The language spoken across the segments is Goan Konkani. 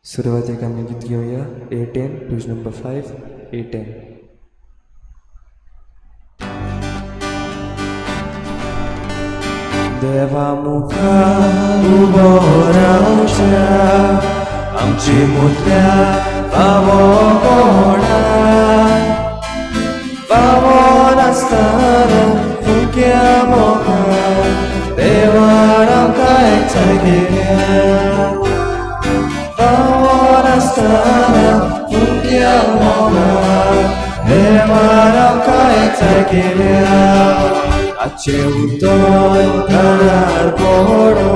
सुरवातेक आमी गीत घेवया A10, page number 5, A10. देवा मुखार उबो रावच्या आमची मुदल्या फावो कोणा फावो नासतना फुक्या मोगान देवान आमकां एकठांय केल्या फावो नासतना फुक्या मोगान देवान आमकां एकठांय केल्या आजचें उतर कानार पडो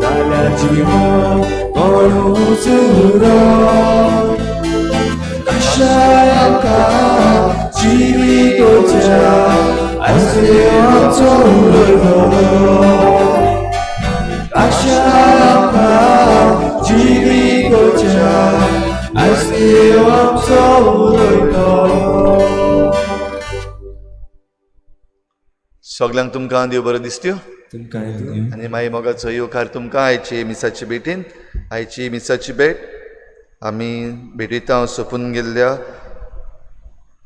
जाल्यार जिवन कोणूच उरो आशाय आमकां जिवी करच्या आयज देव आमचो उलयतलो आशाय आमकां जिवी करच्या आयज देव आमचो उलयतलो. सगल्यांक तुमकां देव बरो दिसत्यो. तुमकांय दिवं. आनी मागीर मोगाचो येवकार तुमकां आयची मिसाची भेटीन. आयची मिसाची भेट आमी भेटयता सोंपून गेल्ल्या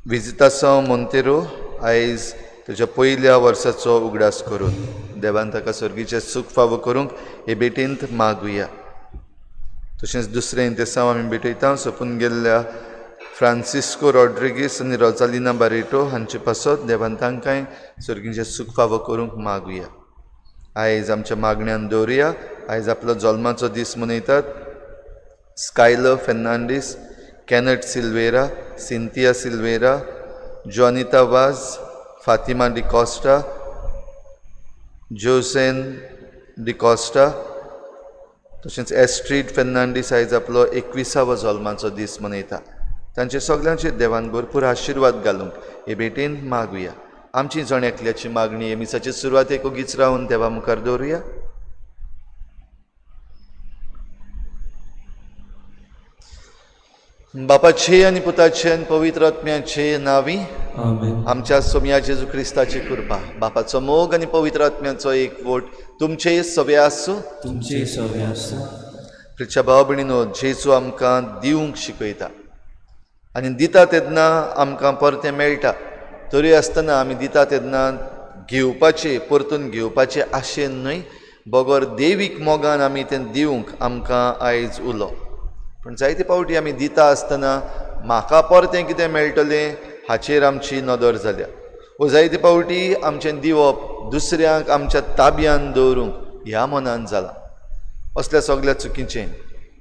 विजितासांव मोंतेरो आयज ताच्या पयल्या वर्साचो उगडास करून देवान ताका सर्गीचें सूख फावो करूंक हे भेटींत मागुया. तशेंच दुसरें इंतेसांव आमी भेटयता सोंपून गेल्ल्या फ्रांसिस्को रॉड्रिगीस आनी रोजालिना बारेटो हांचे पासत देवान तांकांय सर्गीचें सूख फावो करूंक मागुया. आयज आमच्या मागण्यान दवरुया. आयज आपलो जल्माचो दीस मनयतात स्कायलो Fernandes, Connaught Silveira, Cynthia Silveira, Jonita वाज, फातिमा डिकॉस्टा, जोसेन डिकॉस्टा, तशेंच एस्ट्रीड फेर्नांडीस आयज आपलो 21वो जल्माचो दीस मनयता. तांचे सगल्यांचेर देवान भरपूर आशिर्वाद घालूंक हे भेटेन मागुया. आमची जण एकल्याची मागणी हे मिसाचे सुरवातेक ओगीच रावन देवा मुखार दवरुया. बापाचे आनी पुताचे आनी पवित्र आत्म्याचे नांवी आमेन. आमच्या सोमया जेजू क्रिस्ताची कृपा, बापाचो मोग आनी पवित्र आत्म्याचो एकवट तुमचे सवे आसूं. तुमचे सवे आसूं. प्रिच्या भाव भयणीनो, जेजू आमकां दिवंक शिकयता आनी दिता तेन्ना आमकां परतें मेळटा. तरी आसतना आमी दिता तेन्ना घेवपाचे, परतून घेवपाचे आशेन न्हय, बगर देवीक मोगान आमी तें दिवंक आमकां आयज उलो. पूण जायते फावटी आमी दिता आसतना म्हाका परतें कितें मेळटलें हाचेर आमची नदर जाल्या. वो जायते फावटी आमचें दिवप दुसऱ्यांक आमच्या ताब्यान दवरूंक ह्या मनान जालां. असल्या सगल्या चुकीचें.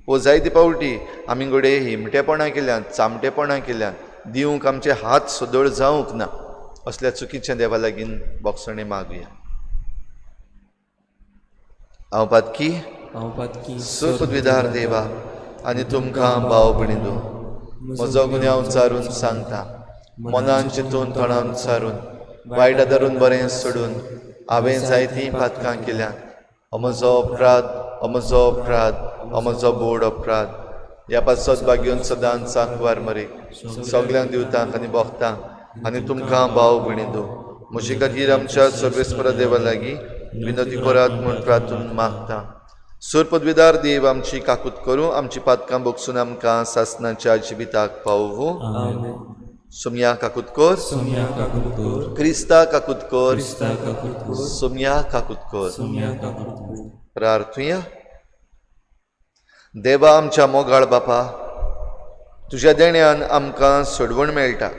वो जायते फावटी आमी घडये हिमटेपणां केल्यान, चामटेपणां केल्यान, दिवंक आमचे हात सदळ जावंक ना. असल्या चुकीचें देवा लागीं बोगसणें मागुया. हांव पातकी, हांव पातकी, सुखविदार देवा आनी तुमकां भाव भयणीनो म्हजो गुन्यांव चारून सांगता. मनान चिंतून तोंडान सारून वायट आदारून बरें सोडून हांवें जायतीं पातकां केल्यात. हो म्हजो अपराध, हो म्हजो अपराध, हो म्हजो बोड अपराध. ह्या पासत भाग्योन सदांच सांकवार मरे सगल्यांक दिवतांक आनी भोगतांक आनी तुमकां भाव भयणीनो म्हजे खातीर आमच्या सर्वेस्परा देवा लागीं विनोदी करात म्हूण प्रार्थून मागता. सूर पदवीदार देव आमची काकूत करूं, आमची पातकां बोगसून आमकां सासनाच्या जिविताक पावोवं. आमेन. सोमया काकूत कर, सोमया काकूत कर, क्रिस्ता काकूत कर, क्रिस्ता काकूत कर, सोमया काकूत कर. सोमया काकूत कर. प्रार्थुया. देवा आमच्या मोगाळ बापा, तुज्या देण्यान आमकां सोडवण मेळटा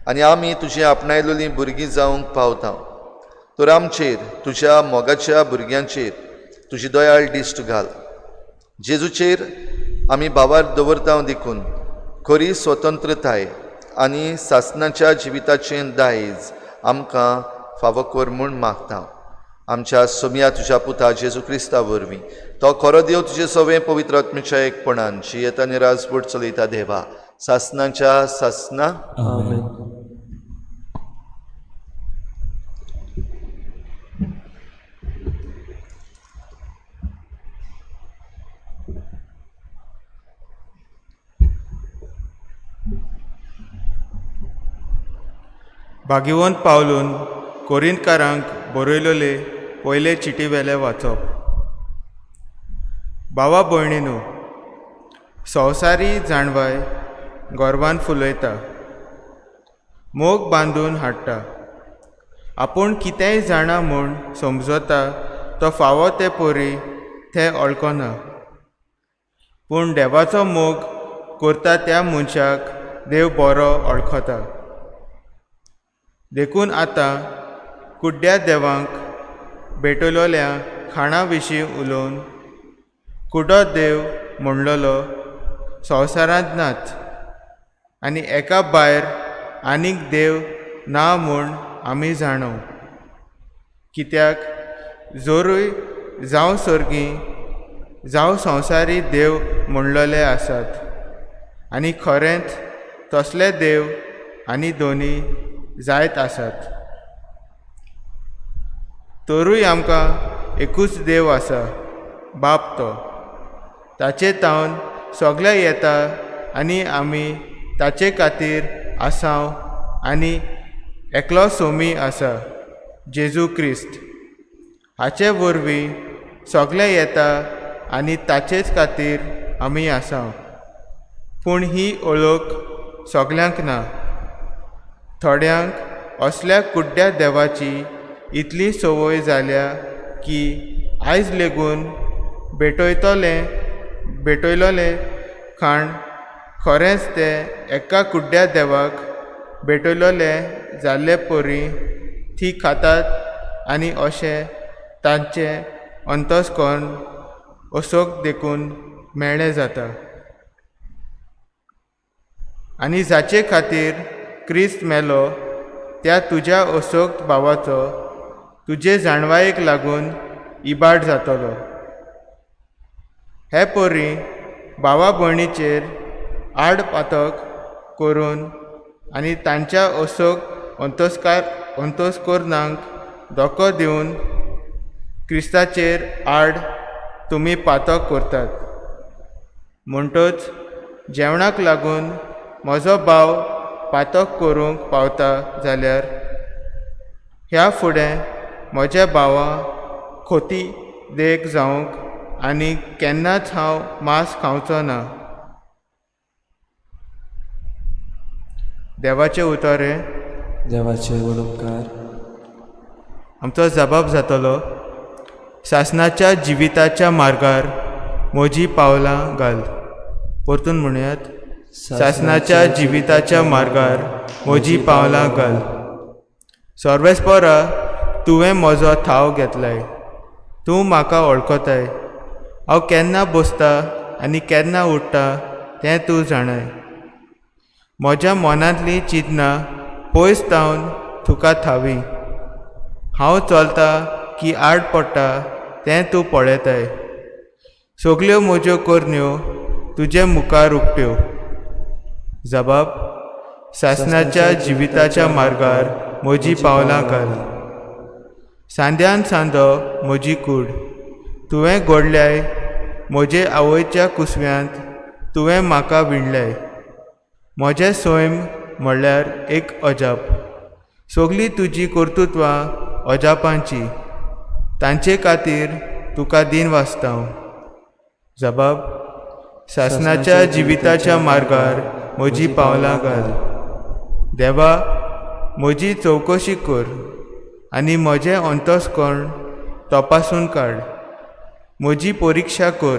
आनी आमी तुजी आपणायलेलीं भुरगीं जावंक पावता. तर आमचेर, तुज्या मोगाच्या भुरग्यांचेर तुजी दयाळ दिश्ट घाल. जेजूचेर आमी भावार दवरता देखून खरी स्वतंत्रताय आनी सासनाच्या जिविताचें दायज आमकां फावो कर म्हूण मागता. आमच्या सोमया तुज्या पुता जेजू क्रिस्ता वरवीं, तो खरो देव तुजे सवें पवित्र आत्म्याच्या एकपणान जियेता आनी राजवट चलयता देवा सासनाच्या सासना. आमेन. भागिवंत पावलून कोरिंतकारांक बरयलेले पयले चिटी वेले वाचप. भावा भयणीनू, संवसारी जाणवाय गोरवान फुलयता, मोग बांदून हाडटा. आपूण कितेंय जाणा म्हूण समजता तो फावो ते परी तें वळखना. पूण देवाचो मोग करता त्या मनशाक देव बरो वळखता. देखून आतां कुड्ड्या देवांक भेटयलोल्या खाणा विशीं उलोवन कुडो देव म्हणलेलो संवसारांत नाच आनी एका भायर आनीक देव ना म्हूण आमी जाणो. कित्याक जोरूय जावं सर्गी जावं संवसारी देव म्हणलेले आसात आनी खरेंच तसले देव आनी दोनी जायत आसात. तरूय आमकां एकूच देव आसा, बाप तो. ताचे तावन सगळें येता आनी आमी ताचे खातीर आसाव आनी एकलो सोमी आसा, जेजू क्रिस्त. हाचे वरवीं सगळें येता आनी ताचेच खातीर आमी आसाव. पूण ही ओळख सगल्यांक ना. थोड्यांक असल्या कुड्ड्या देवाची इतली संवय जाल्या की आयज लेगून भेटयलोलें खाण खरेंच तें एका कुड्ड्या देवाक भेटयलोलें जाल्ले परी ती खातात आनी अशें तांचें अंतस्कर्ण असोक देखून मेळ्ळें जाता. आनी जाचे खातीर क्रिस्त मेलो त्या तुज्या असोक्त भावाचो तुजे जाणवायेक लागून इबाड जातलो. हे परी भावा भयणीचेर आड पातक करून आनी तांच्या असोक अंतस्कर्णाक धोको दिवन क्रिस्ताचेर आड तुमी पातक करतात. म्हणटच जेवणाक लागून म्हजो भाव पातक करूंक पावता जाल्यार ह्या फुडें म्हज्या भावा खोती देख जावंक आनी केन्नाच हांव मांस खावचो ना. देवाचें उतर हें. देवाचे व्हड उपकार. आमचो जबाब जातलो. सासणाच्या जिविताच्या मार्गार म्हजी पावलां घाल. परतून म्हणयात. सासणाच्या जिविताच्या मार्गार म्हजी पावलां घाल. सर्वेस्परा, तुवें म्हजो थाव घेतलाय. तूं म्हाका वळखताय. हांव केन्ना बसता आनी केन्ना उठ्ठा तें तूं जाणाय. म्हज्या मनांतलीं चिंतनां पयस तावन तुका थावी. हांव चलता की आड पडटा तें तूं पळयताय. सगल्यो म्हज्यो करण्यो तुजे मुखार उक्त्यो. जबाब. सासणाच्या जिविताच्या मार्गार म्हजी पावलां घाल. सांद्यान सांदो म्हजी कूड तुवें घडल्याय. म्हजे आवयच्या कुसव्यांत तुवें म्हाका विणल्याय. म्हजें सैम म्हणल्यार एक अजाप. सगळीं तुजीं कर्तृत्वां अजापांची. तांचे खातीर तुका दीन वाचता. जबाब. सासणाच्या जिविताच्या मार्गार म्हजी पावलां घाल. देवा, म्हजी चवकशी कर आनी म्हजें अंतस्कर्ण तपासून काड. म्हजी परिक्षा कर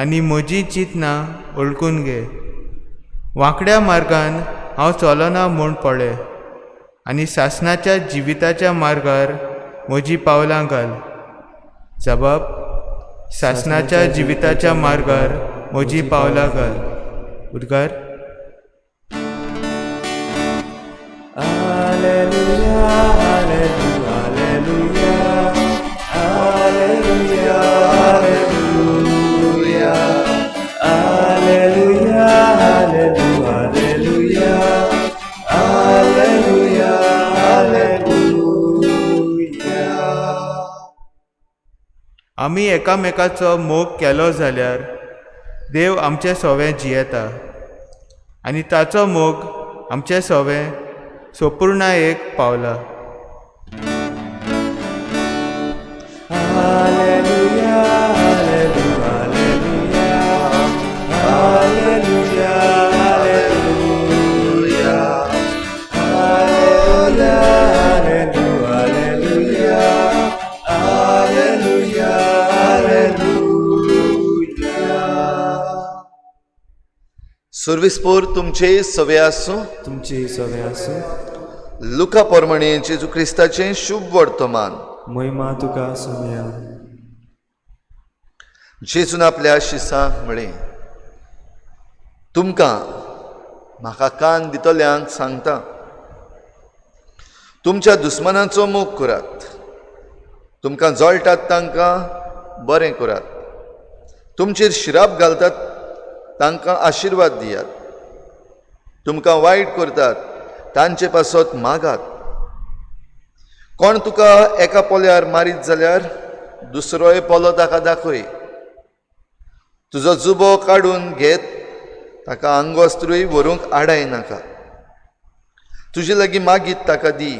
आनी म्हजी चिंतनां वळखून घे. वांकड्या मार्गान हांव चलना म्हूण पळय आनी सासणाच्या जिविताच्या मार्गार म्हजी पावलां घाल. जबाब. सासणाच्या जिविताच्या मार्गार म्हजी पावलां घाल. उद्गार. Alleluia, alleluia, alleluia, alleluia, alleluia, alleluia, alleluia, alleluia. आमी एकामेकाचो मोग केलो जाल्यार देव आमचे सोवें जियेता आनी ताचो मोग आमचे सोवें सोपूर्णायेक पावला. Alleluia, alleluia, alleluia, सर्वीस पोर तुमचे सवे आसूं. तुमचे सवे आसूं. लुका पोरमणे जेजू क्रिस्ताचें शुभ वर्तमान. महिमा तुका सोम्या. जेजून आपल्या शिसांक म्हळें, तुमकां म्हाका कान दितल्यांक सांगता, तुमच्या दुस्मानाचो मोग करात, तुमकां जळटात तांकां बरें करात, तुमचेर शिराप घालतात तांकां आशिर्वाद दियात, तुमकां वायट करतात तांचे पासत मागात. कोण तुका एका पोल्यार मारीत जाल्यार दुसरोय पोलो ताका दाखय. तुजो जुबो काडून घेत ताका आंगवस्त्रूय व्हरूंक आडाय नाका. तुजे लागीं मागीत ताका दी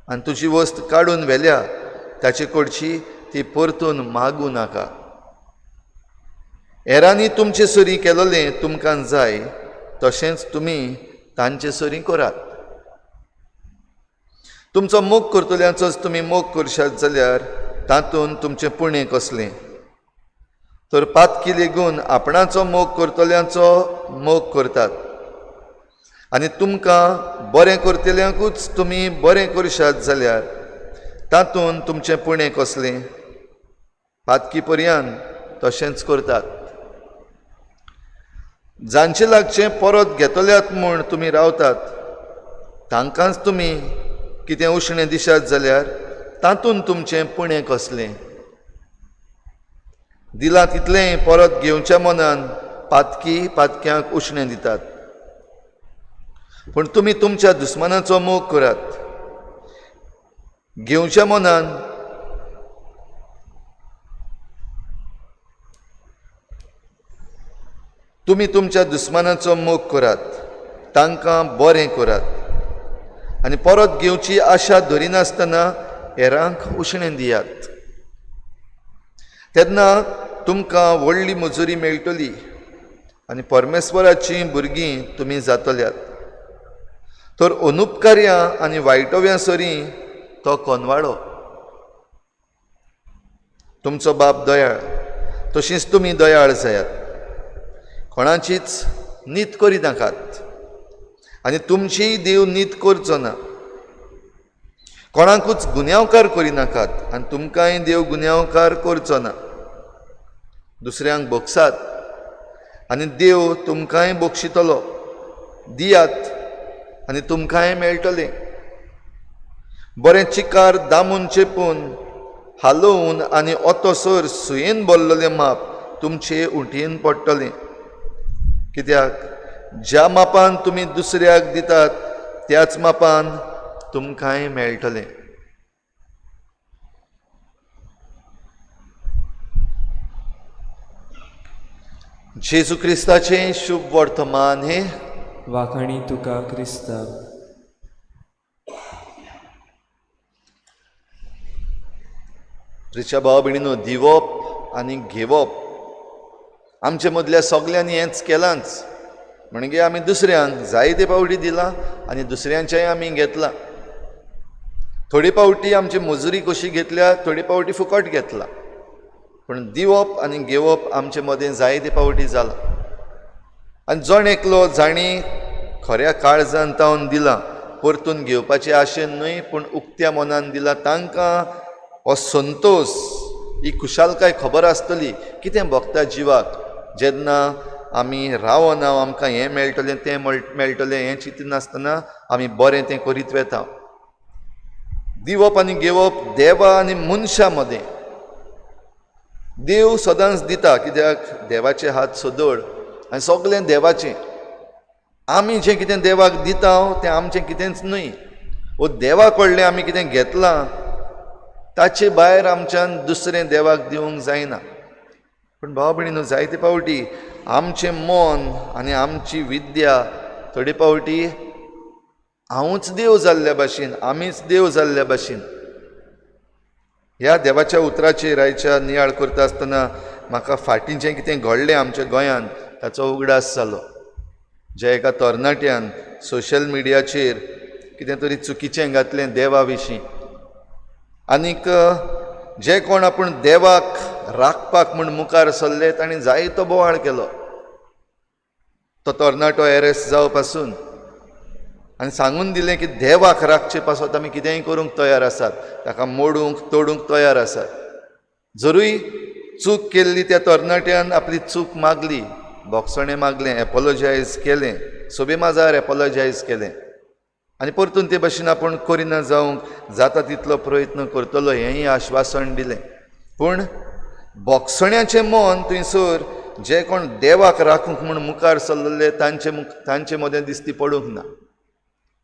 आनी तुजी वस्त काडून व्हेल्या ताचे कडची ती परतून मागूं नाका. हेरांनी तुमचे सरी केलोलें तुमकां जाय तशेंच तुमी तांचे सरी करात. तुमचो मोग करतल्यांचोच तुमी मोग करशात जाल्यार तातूंत तुमचें पुणें कसलें? तर पातकी लेगून आपणाचो मोग करतल्यांचो मोग करतात आनी तुमकां बरें करतल्यांकूच तुमी बरें करशात जाल्यार तातूंत तुमचें पुणें कसलें? पातकी पर्यान तशेंच करतात. जांचे लागचें परत घेतल्यात म्हूण तुमी रावतात तांकांच तुमी कितें उश्णें दिशात जाल्यार तातूंत तुमचें पुणें कसलें? दिलां तितलेंय परत घेवच्या मनान पातकी पातक्यांक उश्णें दितात. पूण तुमी तुमच्या दुस्मानाचो मोग करात, घेवच्या मनान तुमी तुमच्या दुस्मानाचो मोग करात, तांकां बरें करात आनी परत घेवची आशा धरिनासतना हेरांक उश्णें दियात. तेन्ना तुमकां व्हडली मजुरी मेळटली आनी परमेश्वराचीं भुरगीं तुमी जातल्यात. तर अनुपकार्या आनी वायटव्यां सरी तो कोनवाडो. तुमचो बाप दयाळ तशींच तुमी दयाळ जायात. कोणाचीच नीत करिनाकात आनी तुमचीय देव नीत करचो ना. कोणाकूच गुन्यांवकार करिनाकात आनी तुमकांय देव गुन्यांवकार करचो ना. दुसऱ्यांक बोगसात आनी देव तुमकांय बक्षितलो. दियात आनी तुमकांय मेळटलें. बरें चिकार दामून चेपून हालोवन आनी ओतोसर सुयेन भरलेलें माप तुमचे उंटयेन पडटलें. कित्याक ज्या मापान तुमी दुसऱ्याक दितात त्याच मापान तुमकांय मेळटलें. जेजू क्रिस्ताचें शुभ वर्तमान हें. वाखाणी तुका क्रिस्ता. प्रिच्या भाव भयणीनो, दिवप आनी घेवप आमचे मदल्या सगल्यांनी हेंच केलांच. म्हणजे आमी दुसऱ्यांक जायते पावटी दिलां आनी दुसऱ्यांचेंय आमी घेतलां. थोडे पावटी आमची मजुरी कशी घेतल्या, थोडे पावटी फुकट घेतला. पूण दिवप आनी घेवप आमचे मदें जायते पावटी जालां. आनी जण एकलो जाणी खऱ्या काळजान तावन दिलां, परतून घेवपाचे आशेन न्हय पूण उक्त्या मनान दिलां, तांकां हो संतोश, ही खुशालकाय खबर आसतली कितें भोगता जिवाक जेन्ना आमी रावना, आमकां हें मेळटलें तें मेळटलें हें चिंतनासतना आमी बरें तें करीत वेता. दिवप आनी घेवप देवा आनी मनशां मदें. देव सदांच दिता, कित्याक देवाचे हात सदळ आनी सगळें देवाचें. आमी जें कितें देवाक दिता तें आमचें कितेंच न्हय. वो देवा कडलें आमी कितें घेतलां ताचे भायर आमच्यान दुसरें देवाक दिवंक जायना. पूण भाव भयणीनो, जायते पावटी आमचें मन आनी आमची विद्या थोडे पावटी हांवूच देव जाल्ल्या भाशेन, आमीच देव जाल्ल्या भाशेन. ह्या देवाच्या उतराचेर आयच्या नियाळ करता आसतना म्हाका फाटीं जें कितें घडलें आमच्या गोंयांत ताचो उगडास जालो. ज्या एका तरणाट्यान सोशल मिडियाचेर कितें तरी चुकीचें घातलें देवा विशीं, आनीक जे कोण आपूण देवाक राखपाक म्हूण मुखार सरले तांणी जायतो बोवाळ केलो. तो तरणाटो एरेस्ट जावं पासून आनी सांगून दिलें की देवाक राखचे पासत आमी कितेंय करूंक तयार आसात, ताका मोडूंक तोडूंक तयार आसात. जरूय चूक केल्ली त्या तरणाट्यान आपली चूक मागली, बोगसणें मागलें, एपोलोजायज केलें, सोबे माजार एपोलोजायज केलें आनी परतून ते भशेन आपूण करिना जावंक जाता तितलो प्रयत्न करतलो हेंय आश्वासन दिलें. पूण बोगसण्याचें मन थंयसर जे कोण देवाक राखूंक म्हूण मुखार सरलेले तांचे मदें दिसती पडूंक ना.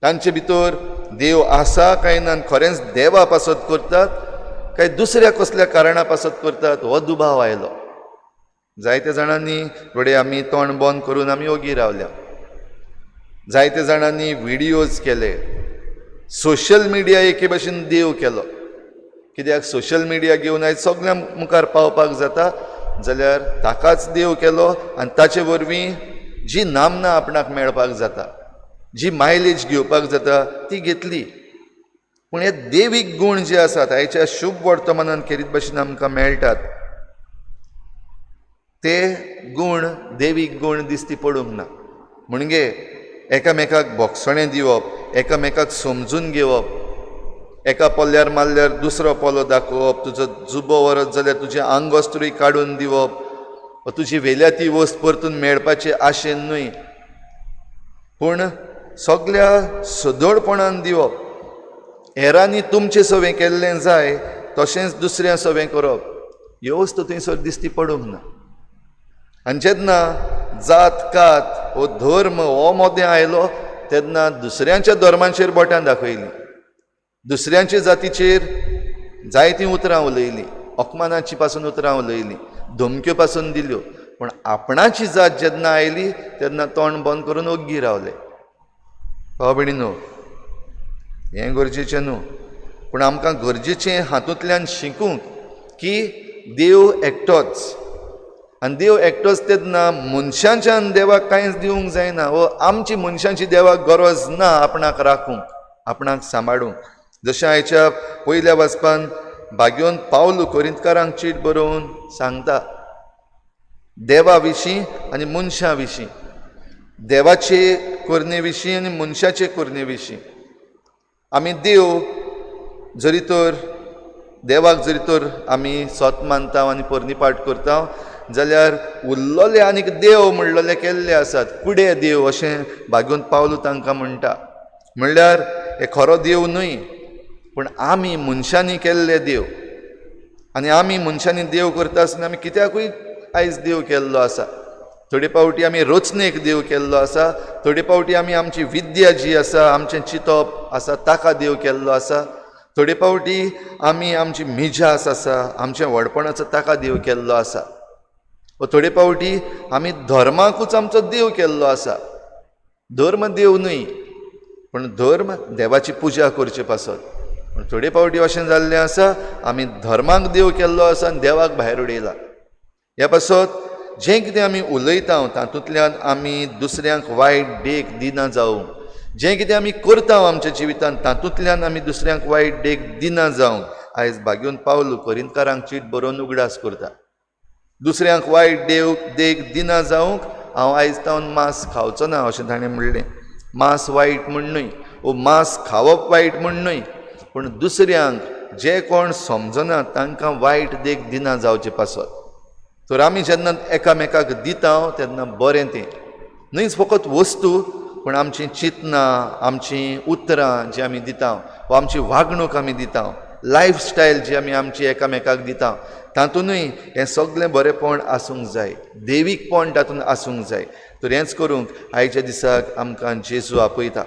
तांचे भितर देव आसा काय ना, खरेंच देवा पासत करतात काय दुसऱ्या कसल्या कारणा पासत करतात हो दुबाव आयलो. जायते जाणांनी घडये आमी तोंड बंद करून आमी ओगी रावल्या. जायते जाणांनी व्हिडियोज केले, सोशल मिडिया एके भशेन देव केलो. कित्याक सोशल मिडिया घेवन आयज सगळ्यां मुखार पावपाक जाता जाल्यार ताकाच देव केलो आनी ताचे वरवीं जी नामना आपणाक मेळपाक जाता, जी मायलेज घेवपाक जाता ती घेतली. पूण हे देवीक गूण जे आसात आयच्या शुभ वर्तमानान खेरीत भशेन आमकां मेळटात ते गूण देवीक गूण दिसती पडूंक ना. म्हणजे एकामेकाक बोगसणें दिवप, एकामेकाक समजून घेवप, एका पोल्यार मारल्यार दुसरो पोलो दाखोवप, तुजो जुबो व्हरत जाल्यार तुजें आंगवस्त्रूय काडून दिवप, तुजी वेल्या ती वस्त परतून मेळपाचे आशेन न्हय पूण सगल्या सदळपणान दिवप. हेरांनी तुमचें सवें केल्लें जाय तशेंच दुसऱ्या सवें करप, ह्यो वस्तू थंयसर दिसती पडूंक ना. आनी जेन्ना जात कात हो धर्म हो मोदें आयलो तेन्ना दुसऱ्यांच्या धर्मांचेर बोटां दाखयलीं, दुसऱ्यांच्या जातीचेर जायतीं उतरां उलयलीं, अपमानाची पासून उतरां उलयलीं, धमक्यो पासून दिल्यो. पूण आपणाची जात जेन्ना आयली तेन्ना तोंड बंद करून ओग्गी रावले. भाव भयणीनो, हें गरजेचें न्हू, पूण आमकां गरजेचें हातूंतल्यान शिकूंक की देव एकटोच आनी देव एकटोच तेन्ना मनशांच्यान देवाक कांयच दिवंक जायना वो आमची मनशांची देवाक गरज ना आपणाक राखूंक, आपणाक सांबाळूंक. जशें आयच्या पयल्या वाचपान भाग्योन पावलू कोरिंतकारांक चीट बरोवन सांगता देवा विशीं आनी मनशां विशीं, देवाचे करणे विशीं आनी मनशाचे करणे विशीं. आमी देव जरी तर देवाक जरी तर आमी सत मानता आनी पर्निपाट करता जाल्यार उरलेले आनीक देव म्हणलेले केल्ले आसात, कुडे देव अशें भाग्योन पावलू तांकां म्हणटा. म्हणल्यार हे खरो देव न्हय पूण आमी मनशांनी केल्ले देव. आनी आमी मनशांनी देव करता आसतना आमी कित्याकूय आयज देव केल्लो आसा. थोडे फावटी आमी रचनेक देव केल्लो आसा, थोडे फावटी आमी आमची विद्या जी आसा, आमचें चिंतप आसा ताका देव केल्लो आसा, थोडे फावटी आमी आमची मिजास आसा, आमचें व्हडपण आसा ताका देव केल्लो आसा, व थोडे फावटी आमी धर्माकूच आमचो देव केल्लो आसा. धर्म देव न्हय पूण धर्म देवाची पुजा करचे पासत. पूण थोडे फावटी अशें जाल्लें आसा आमी धर्माक देव केल्लो आसा आनी देवाक भायर उडयला. ह्या पासत जें कितें आमी उलयता तातूंतल्यान आमी दुसऱ्यांक वायट देख दिना जावं, जें कितें आमी करता आमच्या जिवितांत तातूंतल्यान आमी दुसऱ्यांक वायट देख दिना जावंक आयज भाग्योन पावलू कोरिंतकारांक चीट बरोवन उगडास करता. दुसऱ्यांक वायट देख दिना जावंक हांव आयज तावन मांस खावचो ना अशें ताणें म्हणलें. मांस वायट म्हूण न्हय वो मांस खावप वायट म्हूण न्हय, पूण दुसऱ्यांक जे कोण समजना तांकां वायट देख दिना जावचे पासत. तर आमी जेन्ना एकामेकाक दिता तेन्ना बरें तें न्हयच फकत वस्तू पूण आमचीं चिंतनां, आमचीं उतरां जी आमी दिता वा आमची वागणूक आमी दिता, लायफस्टायल जी आमी आमची एकामेकाक दिता तातूंतय हें सगळें बरेंपण आसूंक जाय, देवीकपण तातूंत आसूंक जाय. तर हेंच करूंक आयच्या दिसाक आमकां जेजू आपयता.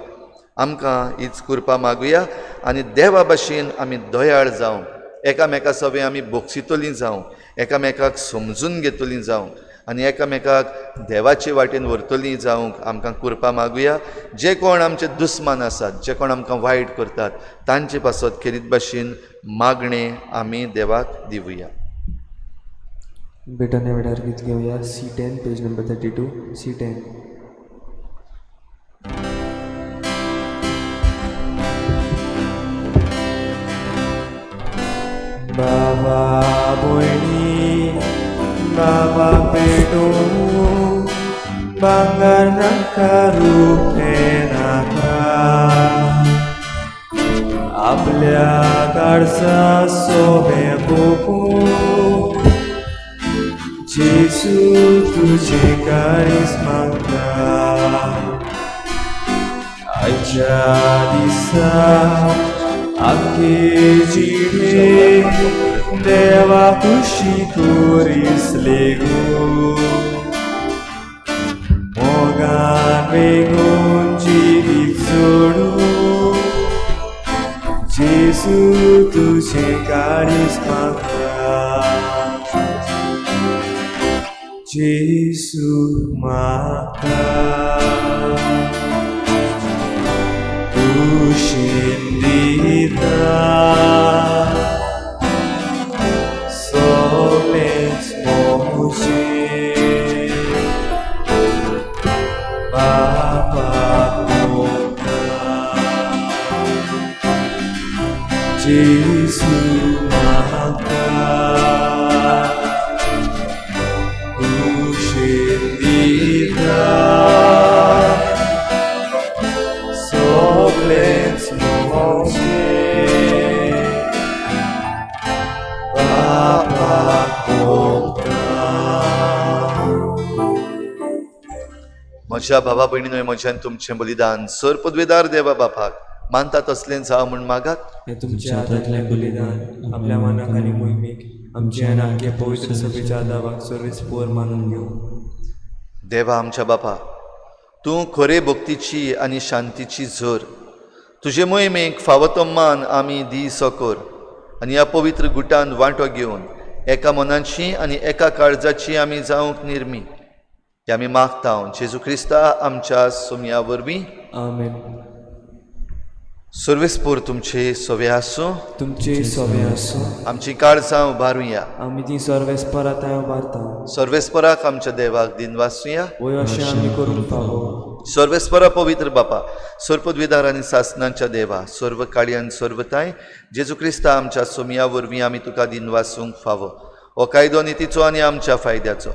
आमकां हीच कृपा मागुया आनी देवा भाशेन आमी दयाळ जावं, एकामेका सवें आमी बोगसितलीं जावं, एकामेकाक समजून घेतलीं जावं आनी एकामेकाक देवाचे वाटेन व्हरतलीं जावंक आमकां कृपा मागुया. जे कोण आमचे दुस्मान आसात, जे कोण आमकां वायट करतात तांचे पासत खेरीत भाशेन मागणें आमी देवाक दिवया. बेटाने वेळार गीत घेवया C10 page number 32 C10. बाबा भयणी बाबा पेटो भांगर नाका रुपें नाका आपल्या काळजा सोबें पोकूं जेजू तुजें काळीज मागता आयच्या दिसा आख्खे जिणे देवा खुशी करीस लेगू मोगान वेगून जिवीत जोडू जेजू तुजें काळीज मागता जेजू मागता कुशीन दिता सगळेंच म्हजें बापाक मोगता जेजू मागता कुशीन दिता सगळेंच म्हजें बापाक मोगता. म्हज्या भावा भयणीनो म्हज्यान तुमचें बलिदान सर पदवेदार देवा बापाक मानता तसलें जावं म्हूण मागात. हें तुमच्या हातांतलें बलिदान आपल्या मनाक आनी मोहिमेक आमचे आनी आख्खे पवित्र सभेच्या दावाक सर्वेस्पोर मानून घेवं. देवा आमच्या बापा, तूं खरे भक्तीची आनी शांतीची झर, तुजे मोहिमेक फावो तो मान आमी दी सकर आनी ह्या पवित्र गुटान वांटो घेवन एका मनाची आनी एका काळजाची आमी जावंक निर्मी हे आमी मागता जेजू क्रिस्ता आमच्या सोमया वरवीं. आमेन. सर्वेस्पोर तुमचे सोवे आसूं. तुमचे सोबे आसूं. आमची काळजां उबारुया. आमी ती सर्वेस्परा थंय उबारता. सर्वेस्पराक आमच्या देवाक दिनवासुया. वय अशें आमी करूंक फावो. सर्वेस्परा पवित्र बापा, सर्वपदवीदार आनी सासनांच्या देवा, सर्व काळयान सर्वताय जेजू क्रिस्ता आमच्या सोमया वरवीं आमी तुका दिनवासूंक फावो. हो कायदो नितीचो आनी आमच्या फायद्याचो.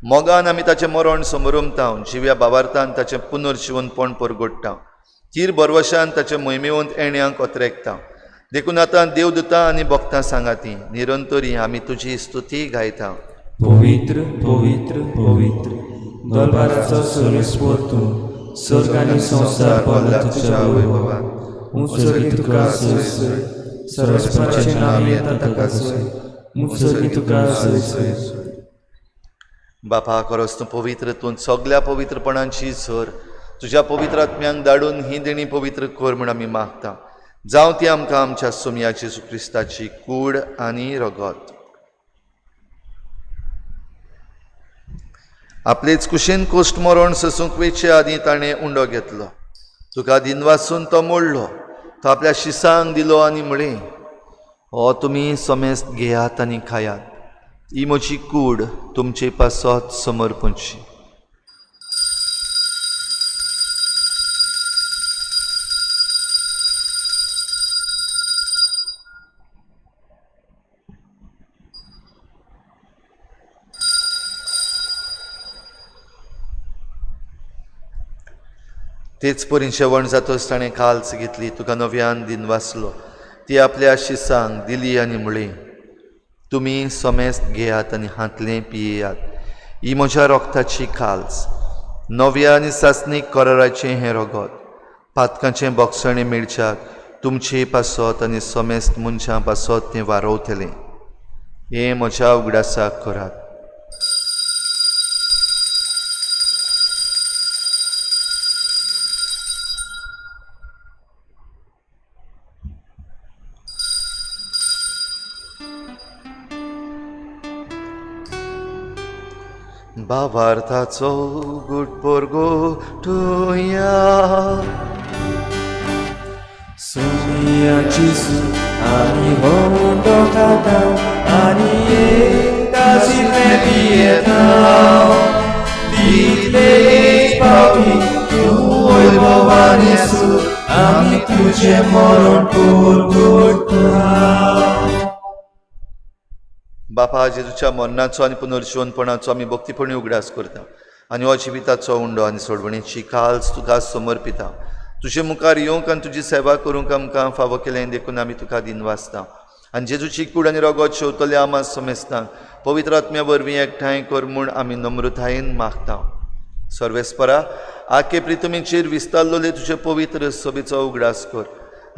मोगान आमी ताचें मरण समरमता, जिव्या बावार्थान ताचें पुनर्जिवनपण परगोडटा, तीर बरवशान ताचे मोहिमेवंत येण्यांक अत्रेकता. देखून आतां देवदूतां आनी भक्तां सांगाती निरंतरी आमी तुजी स्तुती गायता. पवित्र पवित्र पवित्र दरबाराचो सर्वेस्पोर तूं, स्वर्ग आनी संवसार भरला तुज्या वैभवान. उंच तुका जय जय, सर्वेस्पराचें नांव येता ताका जय. उंच तुका जय जय. बापा, खरोच तूं पवित्र, तूं सगल्या पवित्रपणांची झर. तुज्या पवित्र आत्म्यांक धाडून ही देणी पवित्र कर म्हूण आमी मागता. जावं ती आमकां आमच्या सोमया जेजू क्रिस्ताची कूड आनी रगत. आपलेच कुशीन कोश्ट मरण सोसूंक वेचे आदीं ताणें उंडो घेतलो, तुका दिनवासून तो मोडलो, तो आपल्या शिसांक दिलो आनी म्हळें, हो तुमी समेस्त घेयात आनी खायात, ही म्हजी कूड तुमचे पासत समर्पणची. तेच परी जेवण जातच ताणें काल्स घेतली, तुका नव्यान दिनवासलो, ती आपल्या शिसांक दिली आनी म्हळें, तुमी समेस्त घेयात आनी हांतलें पियेयात, ही म्हज्या रोगताची काल्स, नव्या आनी सासणीक कराराचें हें रगत, पातकांचें बोगसणें मेळच्याक तुमचे पासत आनी समेस्त मनशां पासत तें वारोवतलें. हें म्हज्या उगडासाक करात. भावार्थाचो गुटपोरगो तुया सोनिया जेजू आमी हो उंडो खाता आनी एकाशिल्लें पियेता. तितले एक पावटी तूं वैभवान येसू आमी तुजें मरण परगटता. बापा, जेजूच्या मरणाचो आनी पुनर्जिवनपणाचो आमी भक्तीपणी उगडास करता. आनी हो जिविताचो उंडो आनी सोडवणेची काल्स तुका समर्पिता. तुजे मुखार येवंक आनी तुजी सेवा करूंक आमकां फावो केलें देखून आमी तुका दिनवासता. आनी जेजूची कूड आनी रगत शेवतले आमा समेस्तांक पवित्र आत्म्या वरवीं एकठांय कर म्हूण आमी नम्रतायेन मागता. सर्वेस्परा आखे प्रितमीचेर विस्तारलेले तुजे पवित्र सभेचो उगडास कर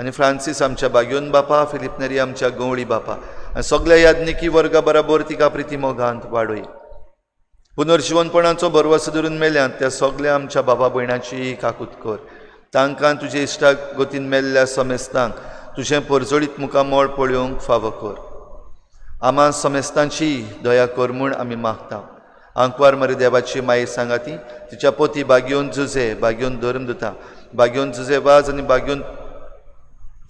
आनी फ्रांसीस आमच्या बागयोन बापा, फिलीप नेरी आमच्या गवळी बापा आनी सगल्या याज्ञिकी वर्गा बराबर तिका प्रिती मोगांत वाडय. पुनर्जिवनपणाचो भरवसो धरून मेल्यात त्या सगल्या आमच्या बाबा भयणाची काकूत कर. तांकां तुजे इश्टा गतीन मेल्ल्या समेस्तांक तुजें परजळीत मुखामळ पळोवंक फावो कर. आमा समेस्तांची दया कर म्हूण आमी मागता. आंकवार मरे देवाची माये सांगाती तिच्या पोती बागयोन जुजे, बागयोन धर्मदुता, बागयोन जुजे वाज आनी बागयोन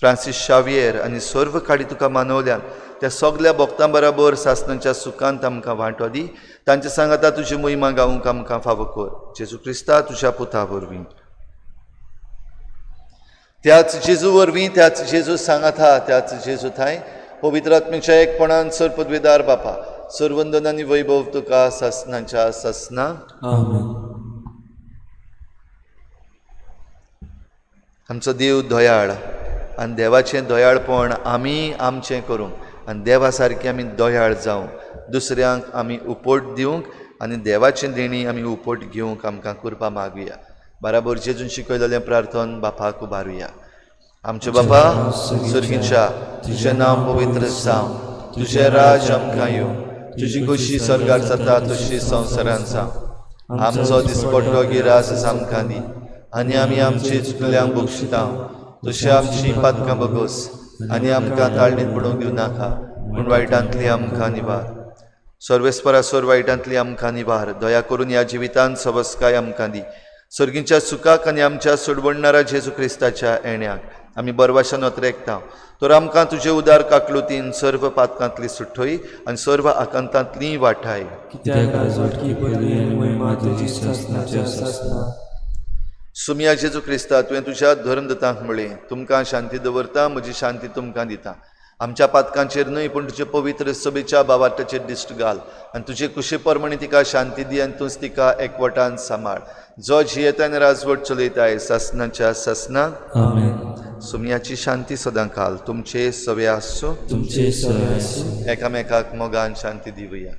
फ्रांसीस शावियर आनी सर्व काडी तुका मानवल्यान त्या सगल्या भक्तां बराबर सासनाच्या सुखांत आमकां वांटो दी. तांचे सांगाता तुजी मोहिमा गावंक आमकां फावो कर. जेजू क्रिस्ता तुज्या पुता वरवीं. त्याच जेजू वरवीं, त्याच जेजू सांगाता, त्याच जेजू थांय पवित्र आत्म्याच्या एकपणान सर पदवेदार बापा सर्वंदन आनी वैभव तुका सासनाच्या सासना. आमेन. आमचो देव दयाळ आनी देवाचें दयाळपण आमी आमचें करूंक आनी देवा सारकें आमी दयाळ जावंक, दुसऱ्यांक आमी उपट दिवंक आनी देवाचें देणी आमी उपट घेवंक आमकां कृपा मागुया. बराबर जेजून शिकयलेलें प्रार्थन बापाक उबारुया. आमचे बापा सर्गीच्या, तुजें नांव पवित्र जावं, तुजें राज आमकां येवं, तुजी खोशी स्वर्गार जाता तशी संवसारांत जावं. आमचो दिसपट्टो गिरास आमकां दी आनी आमी आमची चुकल्यांक बक्षिता तशी आमची पातकां बगोस आनी आमकां ताळणीत पडोवंक दिवं नाका, पूण वायटांतली आमकां निवार. सर्वेस्परा सोर वायटांतली आमकां निवार. दया करून ह्या जिवितांत सवस्काय आमकां दी. सर्गीच्या सुखाक आनी आमच्या सोडवणणारा जेजू क्रिस्ताच्या येण्याक आमी बरवाशान अत्रेकता. तर आमकां तुजे उदार काकलुतीन सर्व पातकांतली सुठोय आनी सर्व आकांतांतली वाठाय. सुमिया जेजू क्रिस्ता, तुवें तुज्या धर्मदतांक म्हळें, तुमकां शांती दवरता, म्हजी शांती तुमकां दिता. आमच्या पातकांचेर न्हय पूण तुजे पवित्र सभेच्या बावाटाचेर दिश्ट घाल आनी तुजे कुशे प्रमाणे तिका शांती दी आनी तूंच तिका एकवटान सांबाळ. जो जियेता आनी राजवट चलयताय सासनाच्या सासना. आमेन. सुमयाची शांती सदां काल तुमचे सवे आसूं. तुमचे सवे आसूं. एकामेकाक मोगान शांती दिवया.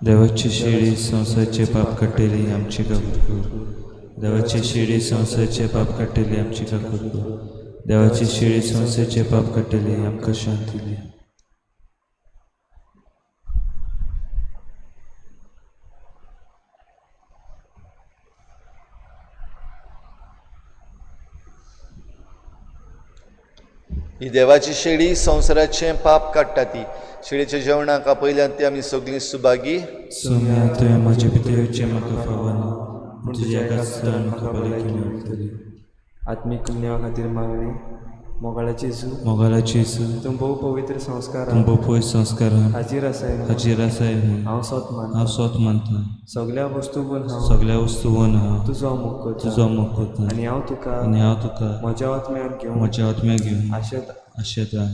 देवाची शेळी संवसाराचे पाप काडटली आमची काकूत कर. देवाची शेळी संवसाराचे पाप काडटली आमची काकूत कर. देवाची शेळी संवसाराचे पाप काडटली आमकां शांती दी. ही देवाची शेळी संवसाराचें पाप काडटा. ती शेळीच्या जेवणाक आपयल्यान ती आमी सगळीं सुभागी. सोम्या, तुवें म्हजे भितर येवचें म्हाका फावना, पूण तुज्या एकाच उतरान म्हाका भलायकी मेळटली. आत्मीक पुण्या खातीर मागणी. मोगाळाचे जेजू, मोगाळाचे जेजू, तूं भोव पवित्र संस्कारान तूं भोव पवित्र संस्कारान हाजीर आसाय म्हूण हाजीर आसाय म्हूण हांव सोत मानता. हांव सोत मानता. सगल्या वस्तूंवन हांव सगल्या वस्तूंवन हांव तुजो मोग करता तुजो मोग करता आनी हांव तुका आनी हांव तुका म्हज्या आत्म्यान घेवन म्हज्या आत्म्याक घेवन आशेता. आशेता.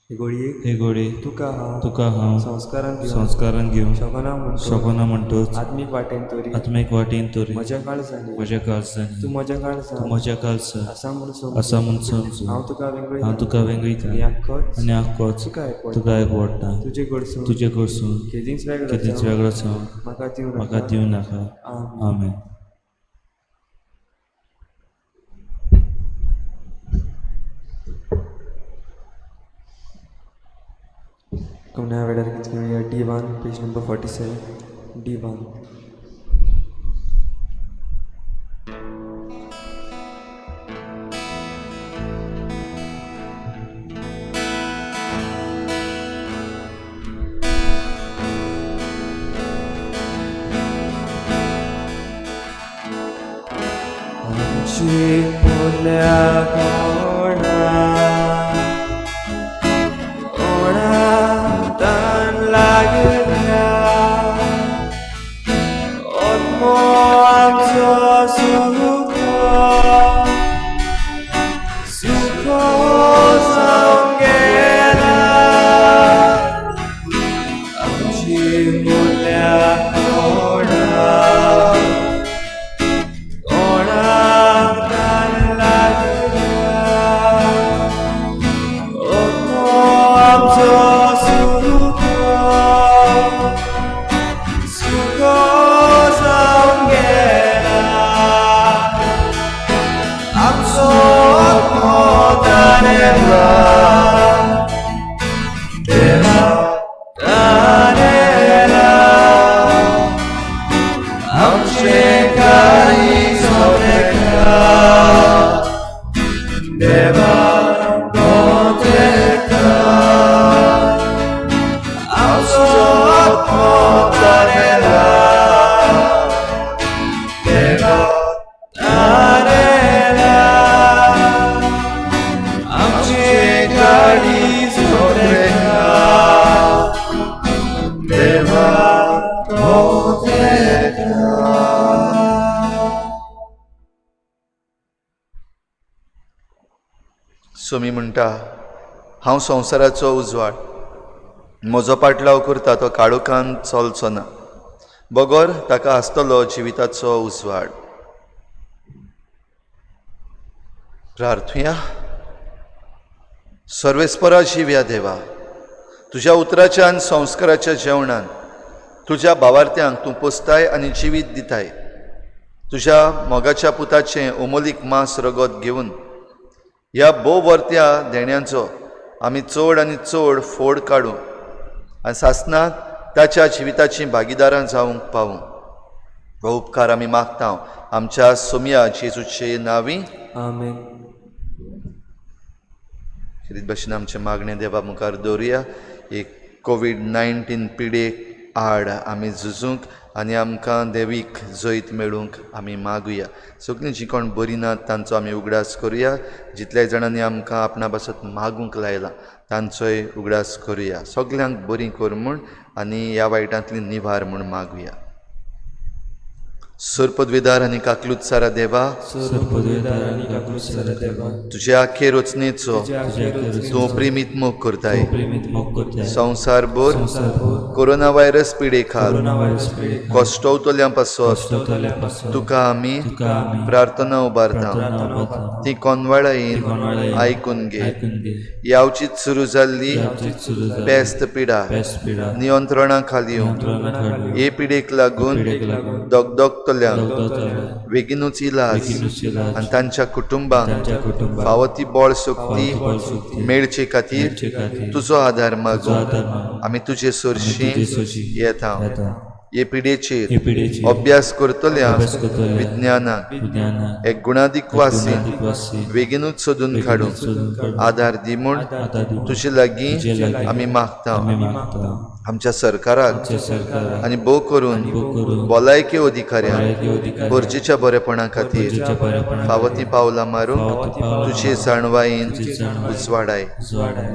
हे घडयेक हे घडयेक तुका हांव तुका हांव संस्कारान घेवन संस्कारान घेवन शकना म्हणटच शकना म्हणटच आत्मीक वाटेन तरी आत्मीक वाटेन तरी म्हज्या काळजांनी म्हज्या काळजांनी तूं म्हज्या काळजांत तूं म्हज्या काळजांत आसा म्हूण समजून आसा म्हूण समजून हांव तुका वेंगयता हांव तुका वेंगयता आनी आख्खोच आनी आख्खोच तुका एकवटता तुका एकवटता. तुजे कडसून तुजे कडसून केदींच वेगळो केदींच जावंक वेगळो जावंक म्हाका दिवं म्हाका नाका. दिवं नाका. आमेन. आमेन. कुमण्या वेळार गीत घेवया. D1 page number 47. D1. आमची पुण्या कोणा लागल्या आत्मो आमचो सुख सुख जावन गेला. खेळटा. सोमी म्हणटा, हांव संवसाराचो उजवाड, म्हजो पाटलाव करता तो काळोखान चलचो ना, बगर ताका आसतलो जिविताचो उजवाड. प्रार्थुया. सर्वेस्परा जिव्या देवा, तुज्या उतराच्या आनी संस्काराच्या जेवणान तुज्या भावार्थ्यांक तूं पोसताय आनी जिवीत दिताय. तुज्या मोगाच्या पुताचें अमोलीक मांस रगत घेवन ह्या भोव वर्त्या देण्यांचो आमी चड आनी चड फोड काडूं आनी सासणाक ताच्या जिविताचीं भागीदारां जावंक पावूं. हो उपकार आमी मागता आमच्या सोमया जेजूचे नांवी. आमेन. खेरीत भाशेन आमचें मागणें देवा मुखार दवरुया. एक कोवीड-19 पिडेक आड आमी झुजूंक आनी आमकां देवीक जैत मेळूंक आमी मागुया. सगळीं जीं कोण बरीं नात तांचो आमी उगडास करुया. जितल्या जाणांनी आमकां आपणा पासत मागूंक लायलां तांचोय उगडास करुया. सगल्यांक बरीं कर म्हूण आनी ह्या वायटांतली निवार म्हूण मागुया. सरपदवेदार आनी काकलूत सारा देवा, सरपदवेदार आनी काकलूत सारा देवा, तुज्या आखे रचनेचो तूं प्रेमीत मोग करताय. प्रेमीत मोग करताय. संवसारभर कोरोना व्हायरस पिडे खाल कश्टवतल्यां पासत तुका आमी प्रार्थना उबारता. ती कोनवाळायेन आयकून घे. यावचीच सुरू जाल्ली पेस्त पिडा नियंत्रणा खाली येवंक, हे पिडेक लागून दगदगतल्यांक बेगीनूच इलाज आनी तांच्या कुटुंबांक फावो ती बळ शक्ती मेळचे खातीर तुजो आदार मागूंक आमी तुजे सरशी येता. हे पिडेचेर अभ्यास करतल्या विज्ञानाक एक गुणादीक वासी बेगीनूच सोदून काडूंक आदार दी म्हूण तुजे लागीं आमी मागता. आमच्या सरकाराक आनी भोव करून भलायकी अधिकाऱ्यांक गरजेच्या बरेपणा खातीर फावो ती पावलां मारूंक तुजे जाणवायेन उजवाडाय.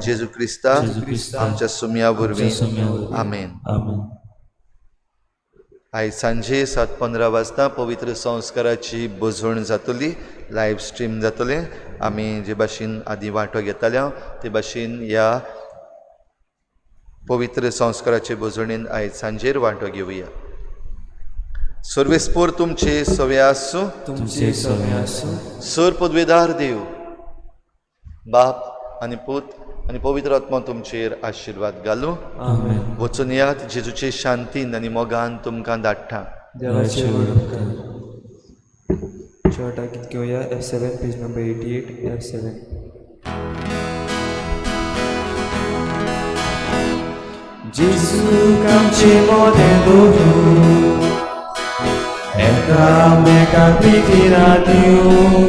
जेजू क्रिस्ता आमच्या सुमया वरवीं. आमेन. आयज सांजे 7:15 वाजता पवित्र संस्काराची बजवण जातली, लायव्ह स्ट्रीम जातलें. आमी जे भाशेन आदीं वांटो घेताले ते भाशेन ह्या पवित्र संस्काराचे बजवणेन आयज सांजेर वांटो घेवया. सर्वेस्पोर तुमचे सवे आसूं. तुमचे सवे आसूं. सर पदवेदार देव बाप आनी पूत आनी पवित्र आत्मा तुमचेर आशिर्वाद घालूं. आमेन. वचून यात, जेजूचे शांतीन आनी मोगान तुमकां धाडटा. देवाचे व्हड उपकार. शॉर्ट गीत घेवया. F7 page number 88. F7. जेजूक आमचे मोदें दवरूं, एकामेकाक प्रितीन दिवं,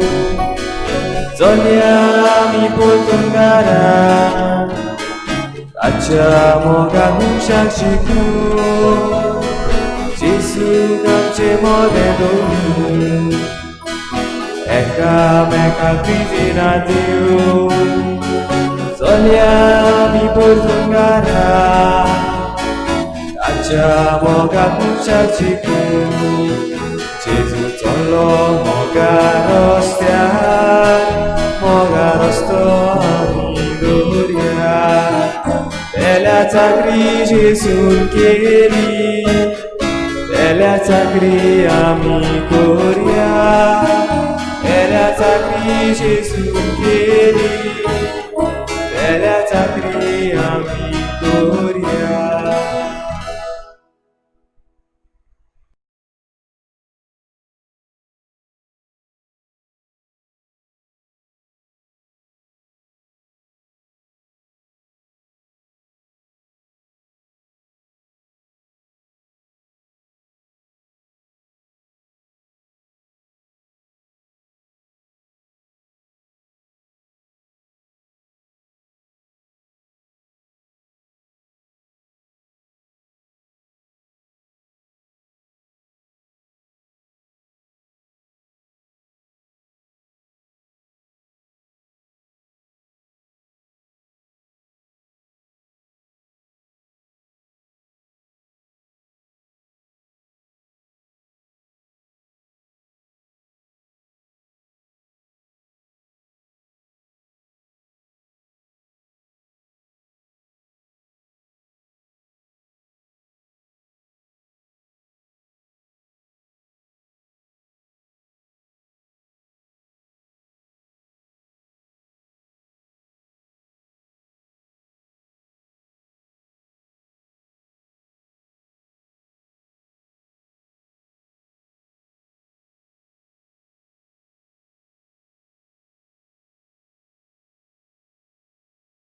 चलया आमी परतून घरा, ताच्या मोगाक मनशाक शिकूं. जेजूक आमचे मोदें दवरूं, एकामेकाक प्रितीन दिवं, चलया आमी परतून घरा, ताच्या मोगाक मनशाक शिकूं. जेजू चल्लो मोगा रस्त्यार, मोगा रस्तो आमी दवरया. पेल्या चाकरी जेजून केली, पेल्या चाकरी आमी करया. पेल्या चाकरी जेजून केली, पेल्या चाकरी